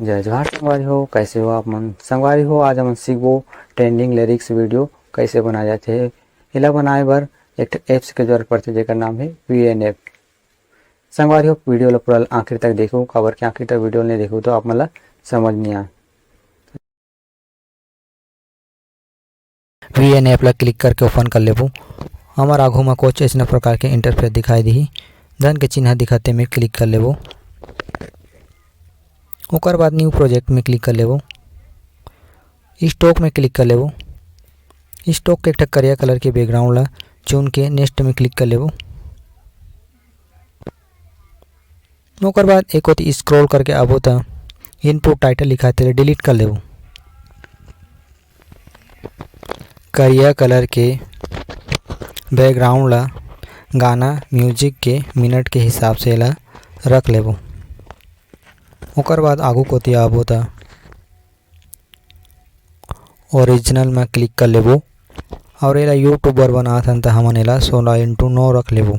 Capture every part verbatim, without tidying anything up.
जय जोहार संगवारी हो, कैसे हो आप मन? संगवारी हो, आज हमन सीखबो trending lyrics video कैसे बनाए जाथे। एला बनाए बर एक ठो apps के जरूरत पड़थे, जेकर नाम है V N app। संगवारी हो, video ला पूरा आखिर तक देखो, काबर के आखिर तक video नहीं देखो तो आप मन ला समझ नहीं आए। V N app ला click करके open कर लेबो। हमर आघू म कुछ अइसने प्रकार के interface दिखाई दिही। धन के चिन्ह दिखथे, में click कर लेबो। ओकर बाद new project में click कर लेबो। Stock में click कर लेबो। Stock के एक ठक करिया colour के background ला चुन के next में click कर लेबो। ओकर बाद एक ओती scroll करके आबो त input title लिखा हे, तेला delete कर लेबो। करिया colour के background ला गाना music के minute के हिसाब से एला रख लेबो। ओकर बाद आगू कोती आबो त original में click कर लेबो और एला YouTube बर बनात हन त हमन एला सोलह into नौ रख लेबो।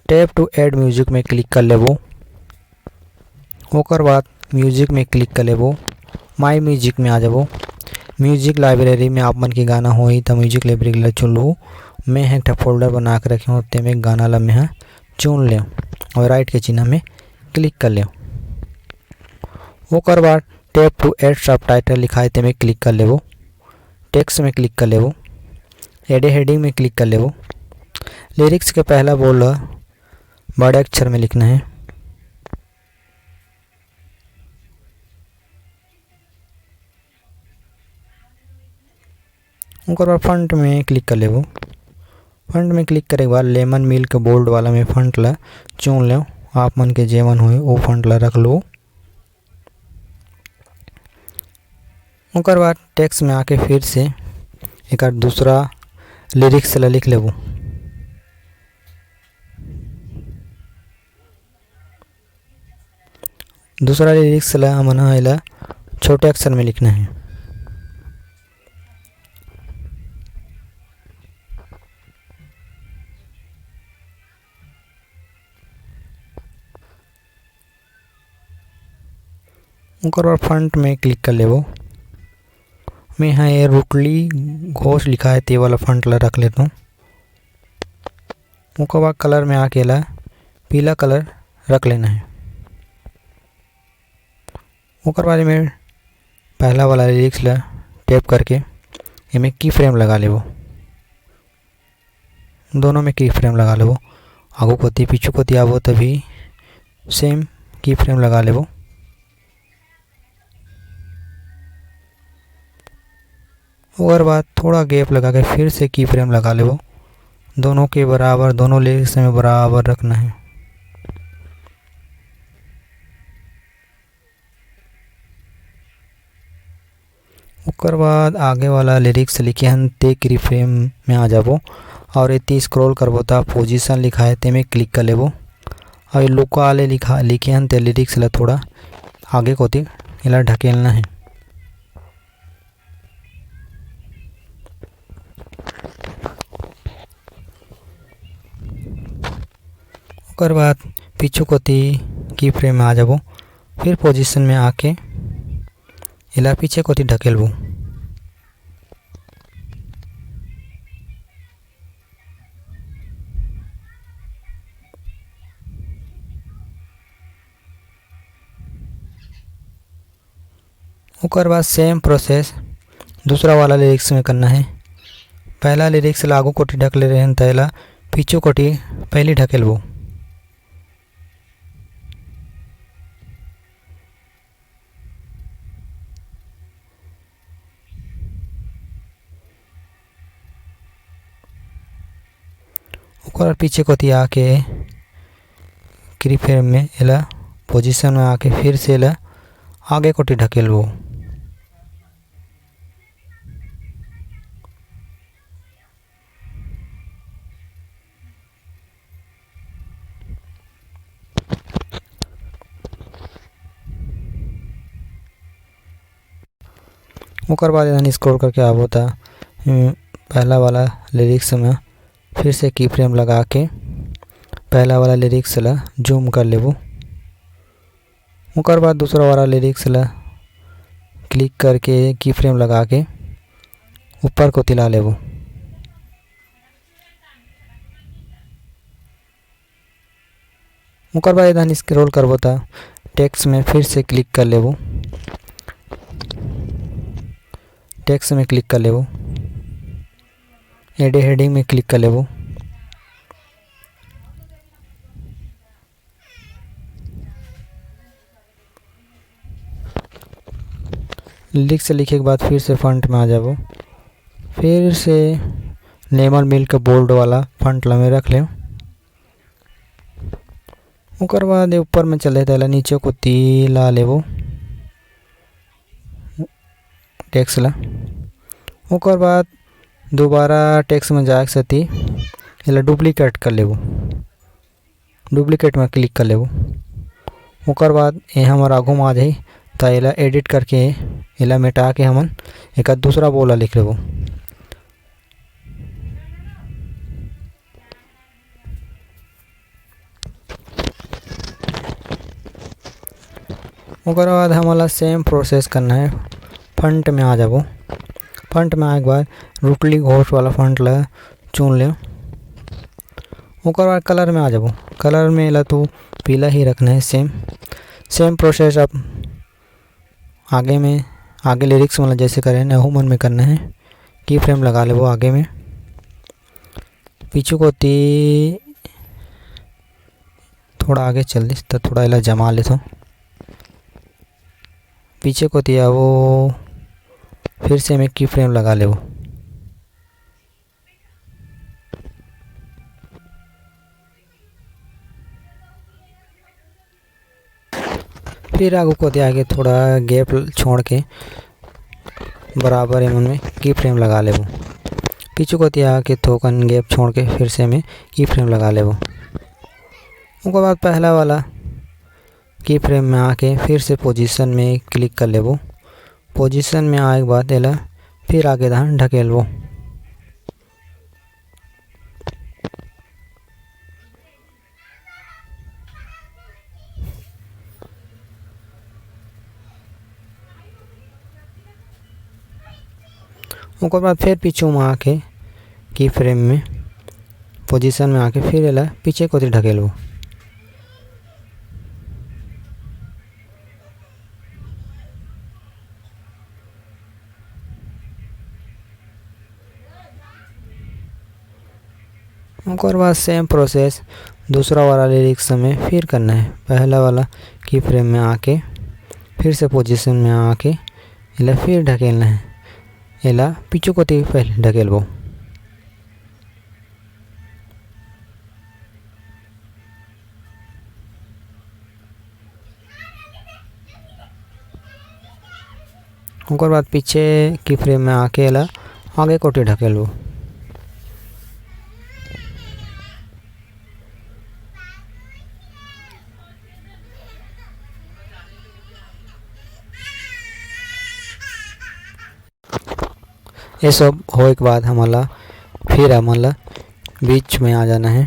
Tap to add music में click कर लेबो। ओकर बाद music में click कर लेबो। My music में आ जाबो। Music library में आप मन के गाना होही त music library ला चुन लू। मैं ह एक ठा folder बना के रखे हूँ, तेमे गाना ला मैं ह चुन लेव और right के चिन्ह में click कर लेव। ओकर बाद tap to add subtitle लिखा हे, तेमे click कर लेबो। Text में click कर लेबो। Add heading में click कर लेबो। Lyrics के पहला बोल ला बड़े अक्षर में लिखना हे। ओकर बाद font में click कर लेबो। Font में click करे के बाद Lemon Milk bold वाला में font ला चुन लेव। आप मन के जेमन होही, वो font ला रख लो। ओकर बाद text में आके फिर से एकर दूसरा lyrics ला लिख लेबो। दूसरा lyrics ला हमन ह एला छोटे अक्षर में लिखना हे। ओकर बाद font में click कर लेबो। मैं ह ये रुटली घोष लिखा हे, ते वाला font ला रख लेथों। ओकर बाद colour में आके एला पीला colour रख लेना हे। ओकर बाद में पहला वाला lyrics ला tap करके एमे key frame लगा लेबो। दोनों में key frame लगा लेबो। आगू कोती पीछू कोती आबो तभी same key frame लगा लेबो। ओकर बाद थोड़ा gap लगा के फिर से key frame लगा लेबो। दोनों के बराबर, दोनों lyrics में बराबर रखना हे। ओकर बाद आगे वाला lyrics लिखे हन ते key frame में आ जाबो और एती scroll करबो त position लिखा हे, तेमे click कर लेबो और ये लुका ले लिखा, लिखे हन ते lyrics ला थोड़ा आगे कोती एला ढकेलना हे। ओकर बाद पीछू कोती key frame में आ जाबो, फिर position में आके एला पीछे कोती ढकेलबो। ओकर बाद same process दूसरा वाला lyrics में करना हे। पहला lyrics ला आगू कोती ढकले रहेन, त एला पीछू कोती पहली ढकेलबो। ओकर पीछे कोती आके key frame में एला position में आके फिर से एला आगे कोती ढकेलबो। ओकर बाद एदन scroll करके आबो त, उम, पहला वाला lyrics में फिर से key frame लगा के पहला वाला lyrics ला zoom कर लेबो। ओकर बाद दूसरा वाला लिरिक्स ला क्लिक करके की फ्रेम लगा के ऊपर कोती ला लेबो। ओकर बाद एदन स्क्रॉल करबो त टेक्स्ट में फिर से क्लिक कर लेबो। टेक्स्ट में क्लिक कर लेबो। एड हेडिंग में क्लिक कर लेबो। लिरिक्स लिखे के बाद फिर से फंट में आ जाबो। फिर से नेमर मिल्क बोल्ड वाला फंट ला में रख लेव। ओकर बाद ये ऊपर में चले, तेला नीचे कोती ला लेबो टेक्स्ट ला। ओकर बाद दोबारा टेक्स्ट में जाए के सेती एला डुप्लीकेट कर लेबो। डुप्लीकेट में क्लिक कर लेबो। ओकर बाद ये हमर आघू में आ जाही, त एला एडिट करके एला मिटा के हमन एकर दूसरा बोला लिख लेबो। ओकर बाद हमन ला सेम प्रोसेस करना है। फंट में आ जाबो। फंट में आए के बाद रुटली घोष वाला फंट ला चुन ले। ओकर बाद कलर में आ जाबो। कलर में एला तो पीला ही रखना है। सेम सेम प्रोसेस अब आगे में, आगे लिरिक्स मन ला जैसे करेन, ओहू मन में करना है। की फ्रेम लगा लेबो आगे में। पीछू कोती थोड़ा आगे चल दिस, त थोड़ा एला जमा लेथों। पीछे कोती आबो, फिर से एमे की फ्रेम लगा लेबो। फिर आगू कोती आके थोड़ा गैप छोड़ के बराबर एमन में की फ्रेम लगा लेबो। पीछू कोती आके थोकन गैप छोड़ के फिर से एमे की फ्रेम लगा लेबो। ओकर बाद पहला वाला की फ्रेम में आके फिर से पोजीशन में क्लिक कर लेबो। पोजीशन में आए के बाद एला फिर आगे धान ढकेलबो। ओकर बाद फिर पीछू में आके की फ्रेम में पोजीशन में आके फिर एला पीछे कोती ढकेलबो। ओकर बाद सेम प्रोसेस दूसरा वाला लिरिक्स में फिर करना है। पहला वाला की फ्रेम में आके फिर से पोजीशन में आके एला फिर ढकेलना है। एला पीछू कोती पहले ढकेलबो। ओकर बाद पीछे की फ्रेम में आके एला आगे कोती ढकेलबो। ये सब होए के बाद हमन ला फिर हमन ला बीच में आ जाना है,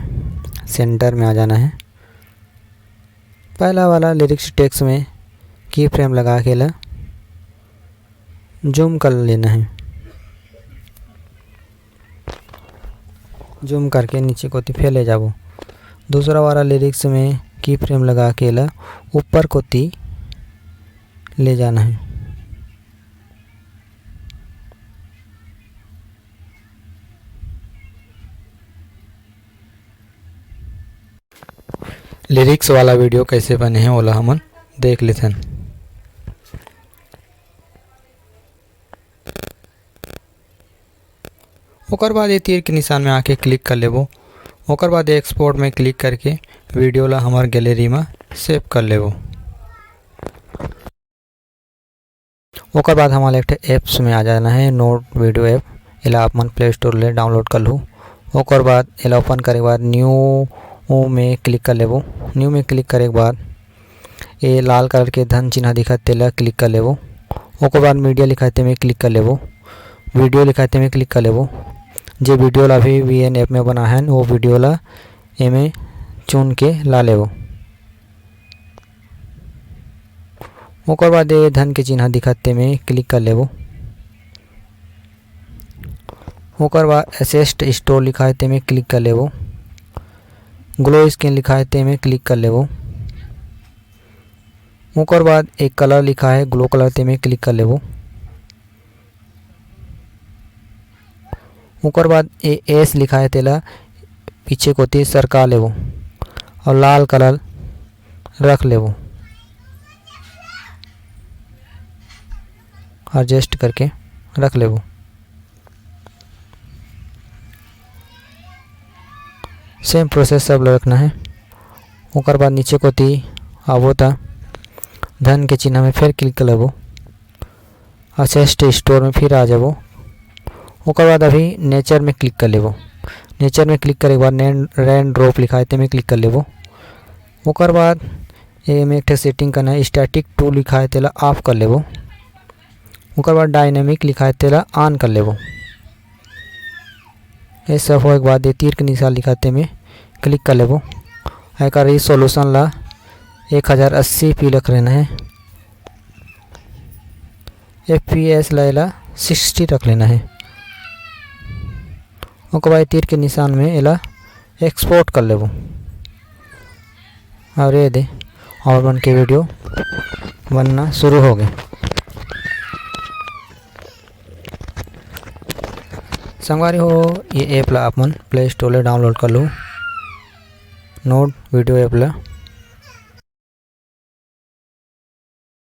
सेंटर में आ जाना है। पहला वाला लिरिक्स टेक्स्ट में की फ्रेम लगा के ला जूम कर लेना है। जूम करके नीचे कोती फिर ले जाबो। दूसरा वाला लिरिक्स में की फ्रेम लगा के ला ऊपर कोती ले जाना है। लिरिक्स वाला वीडियो कैसे बने हे, ओला हमन देख लेथन। ओकर बाद ये तीर के निशान में आके क्लिक कर लेबो। ओकर बाद एक्सपोर्ट में क्लिक करके वीडियो ला हमर गैलरी में सेव कर लेबो। ओकर बाद हमन ला एक ठे एप्स में आ जाना है, नोट वीडियो ऐप। एला आप मन प्ले स्टोर ले डाउनलोड कर लू। ओकर बाद एला ओपन करे के बाद न्यू में क्लिक कर लेबो। न्यू में क्लिक करे के बाद ये लाल कलर के धन चिन्ह दिखत, तेला क्लिक कर लेबो। ओकर बाद मीडिया लिखा हे, तेमे क्लिक कर लेबो। वीडियो लिखा हे, तेमे क्लिक कर लेबो। जे वीडियो ला अभी वी एन ऐप में बना है, वो वीडियो ला एमे चुन के ला लेबो। ओकर बाद ये धन के चिन्हा दिखत हे, तेमे click कर लेबो। ओकर बाद Assist Store लिखा हे, तेमे click कर लेबो। Glow Screen लिखा हे, तेमे click कर लेबो। ओकर बाद एक colour लिखा हे, glow colour, तेमे click कर लेबो। ओकर बाद ये S लिखा हे, तेला पीछे कोती सरका लेबो और लाल colour रख लेबो, adjust करके रख लेबो। Same process सब ल रखना हे। ओकर बाद नीचे कोती आबो त धन के चिन्हा में फिर click कर लेबो। Assist Store में फिर आ जाबो। ओकर बाद अभी Nature में click कर लेबो। Nature में click करे के बाद नैन-, Raindrop लिखा हे, तेमे click कर लेबो। ओकर बाद एमे एक ठे setting करना हे, Static To लिखा हे, तेला off कर लेबो। ओकर बाद Dynamic लिखा हे, तेला on कर लेबो। ये सब होए के बाद ये तीर के निशान लिखा हे, तेमे click कर लेबो। एकर resolution ला एक हजार अस्सी P रख लेना हे, F P S ला एला sixty रख लेना हे। ओकर बाद तीर के निशान में एला export कर लेबो। और ये दे, हमर मन के video बनना शुरू हो गे। संगवारी हो, ये app ला आप मन Play Store ले download कर लो, Node Video app ला।